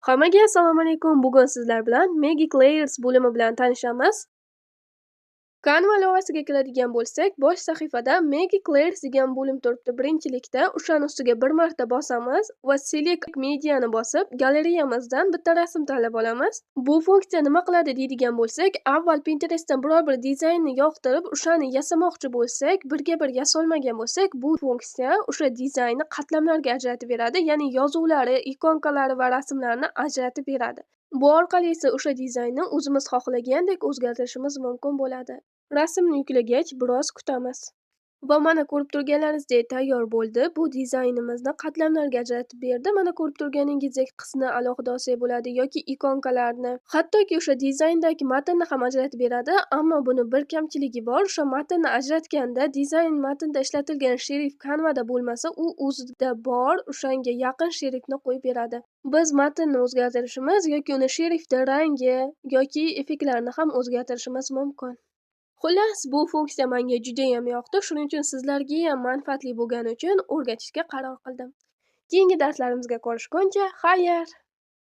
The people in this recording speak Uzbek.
Hammaga assalomu alaykum. Bugun sizlar bilan Magic Layers bo'limi bilan tanishamiz. Canva ilovasiga kiradigan bo'lsak, bosh sahifada Magic Layers degan bo'lim turibdi. Birinchilikda o'shani ustiga bir marta bosamiz va Select Media'ni bosib, galereyamizdan bitta rasm tanlab olamiz. Bu funksiya nima qiladi deydigan bo'lsak, avval Pinterestdan biror bir dizaynni yoqtirib, o'shani yasamoqchi bo'lsak, birga bir yasolmagan bo'lsak, bu funksiya o'sha dizaynni qatlamlarga ajratib beradi, ya'ni yozuvlari, ikonkalari va rasmlarni ajratib beradi. Bu orqali esa o'sha dizaynni o'zimiz xohlagandek o'zgartirishimiz mumkin bo'ladi. Rasmni yuklagach, biroz kutamiz. Va mana ko'rib turganlaringizdek tayyor bo'ldi. Bu dizaynimizni qatlamlarga ajratib berdi. Mana ko'rib turganingizdek qisni alohida olsak bo'ladi yoki ikonkalarni. Hattoki o'sha dizayndagi matnni ham ajratib beradi, ammo buni bir kamchiligi bor. O'sha matnni ajratganda dizayn matnda ishlatilgan shrift Canva'da bo'lmasa, u o'zida bor, o'shanga yaqin shriftni qo'yib beradi. Biz matnni o'zgartirishimiz yoki uni shrifti rangi yoki effektlarini ham o'zgartirishimiz mumkin. Xullas, bu funksiya menga juda ham yoqdi. Shuning uchun sizlarga ham manfaatli bo'lgani uchun o'rgatishga qaror qildim. Keyingi darslarimizga ko'rishguncha, xayr!